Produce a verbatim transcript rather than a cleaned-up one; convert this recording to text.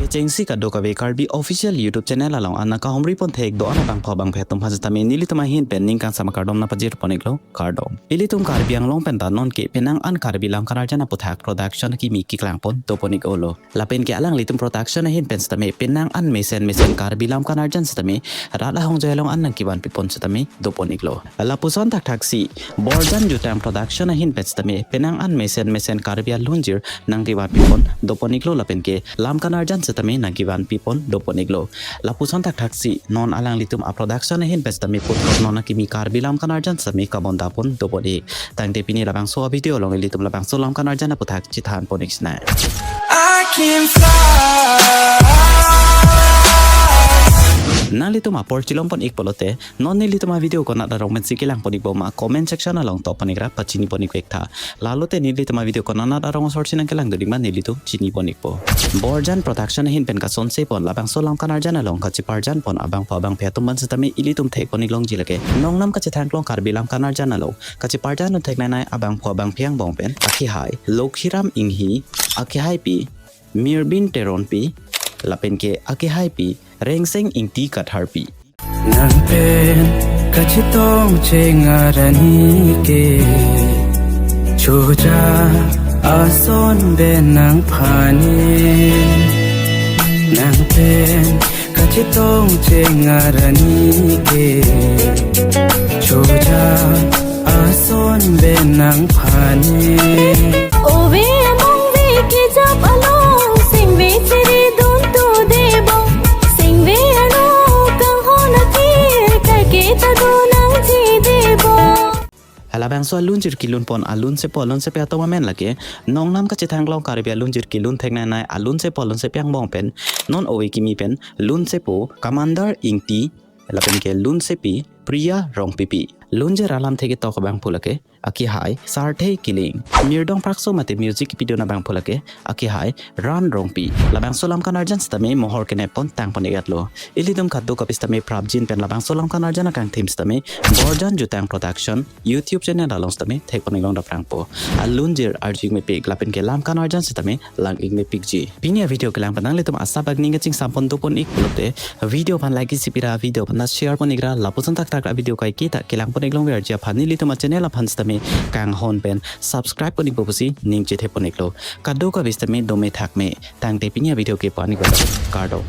Kechengsi kadokave Karbi Official YouTube channel along an nangkahumri pon thek do-an abangphu abangphi atum aphan sitame nelitum ahin pen ning kangsam akardom nangpajir pon iklo, kardom. Ilitum Karbi Anglong pen ta nonke penang an Karbi Lam Kanarjan aputhak production akimi keklang pon do pon ik-olo. Lapen ke alanglitum production ahin pen sitame penang an mesen mesen Karbi Lam Kanarjan sitame rat ahongjoi along an nangkevanpi pon sitame do pon iklo. Lapuson thakthaksi Borjan Jutang Production ahin pen sitame penang an mesen mesen Karbi alunjir nangkevanpi pon do pon iklo, lapen ke Lam Kanarjan sitame nangkevanpi pon do pon iklo. Lapuson thakthaksi non alanglitum aproduction ahin pen sitame puthot non akimi Karbi Lam Kanarjan sitame kabonda pon do pon ik. Tangte pini labangso avideo along ilitum labangso Lam Kanarjan aputhak chethan pon ik sinai. I can fly. Nanglitum apor chilom pon ik pulote, non nelitum avideo konat arong pensi kelang pon ikpo ma comment section along tong pon ikra, pachini pon ik vek tha. Lalote nelitum avideo konat arong asor si nangkelang dun ik ma nelitum chini pon ikpo. Borjan Production ahin pen kasonse pon labangso Lam Kanarjan along kacheparjan pon abangphu abangphi atum aphan sitame ilitum thek pon ik longji lake. Nongnam kachethangklong Karbi Lam Kanarjan along kacheparjan dun theknei nei abangphu abangphi angbong pen akehai Lokhiram Inghi, akehaipi Mirbin Teronpi, lapen ke akehaipi Rengseng Ingti Katharpi. Nang pen kachetong chengarani ke, choja ason pen nangphan-e. Nang pen kachetong chengarani ke, choja ason pen nangphan-e. Ove among ve kejap along, singve chiri dun tu debo. Singve ano kanghon akhir, kake ta dun nangji debo. Halabangso alunjir kelun pon alunsepo alunsepi atum amen lake, nongnam kachethangklong Karbi alunjir kelun theknei nei alunsepo alunsepi angbong pen, non ove kimi pen, lunsepo Commander Ingti, lapen ke lunsepi Priya Rongpipi. Lunjir alamthe ketok abangphu lake, akehai Sarthe Killing. Mirdong Prakso mate music kepidun abangphu lake, akehai Ran Rongpi. Labangso Lam Kanarjan sitame mohor kenep pon tang pon ik-etlo. Ilitum kadokave sitame prapjin pen labangso Lam Kanarjan akangthim sitame Borjan Jutang Production YouTube channel along sitame thek pon ik long daprangpo. Alunjir arju ik mepik lapen ke Lam Kanarjan sitame lang ik mepikji. Pini avideo kelang pen nanglitum asap agning kachingsam pon do pon ik pulote, video aphan like isi pira, video aphan ta share pon ikra, lapuson thakthak avideo kaike ta kelang pon ik longverji aphan nelitum achannel aphan sitame kanghon pen subscribe pon ikpo pusi ning chethe pon iklo. Kadokave sitame dome thakme. Tangte pini avideo ke pani ko, kardom.